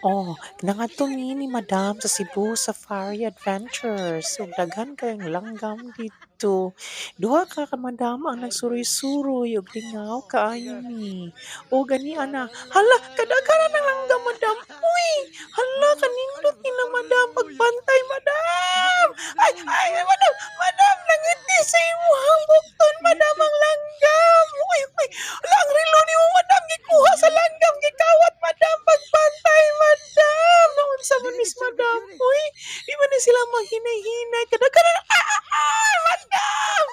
Oh, nangadto mi ni madam sa Cebu Safari Adventures ug daghan kaayong langgam didto. Duha ka ka madam ang nagsuroy-suroy ug lingaw kaayo mi. Ug gani ana, hala, kadaghanan ng langgam, madam, uy! Hala, kanindot nila, madam, pagbantay, madam. Ay, ay, madam, madam, nangiti sa imong bukton, madam, ang langgam. Uy, uy, hala, ang relo nimo, madam, gikuha sa langgam, gikawat, madam, pagbantay, madam. Naunsa man miss, madam, uy, di man ni sila maghinay-hinay, kadaghanan, ah, ah, ah, madam,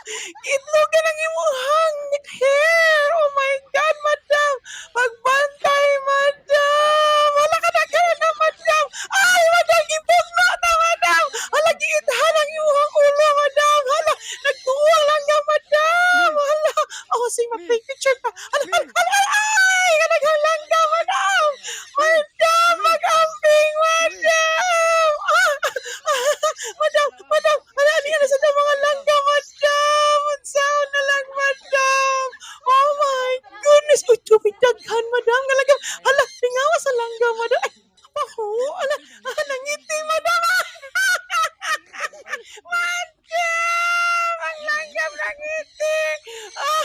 gitlogan ang imong hair. Oh my God, madam, pagbantay, madam. Hala, kadaghanan na, madam. Ay, madam, gipugno na, madam. Hala, giithan ang imong ulo, madam. Hala, nagtuwang lang nga, madam. Hala, oh, sige, mag-take picture ka. Hala, hala, hala, ay, kadaghang langgam, madam. Madam, mag-amping, madam. Ah, madam, madam, hala, ani na sa mga langgam, madam. Unsaon na lang, madam? Oh my goodness. Uy, tubig daghan, madam, nga langgam. Hala, lingawa sa langgam, madam. Ay, paho, hala, ah, nangiti, madam. Madam, ang langgam nangiti. Ah!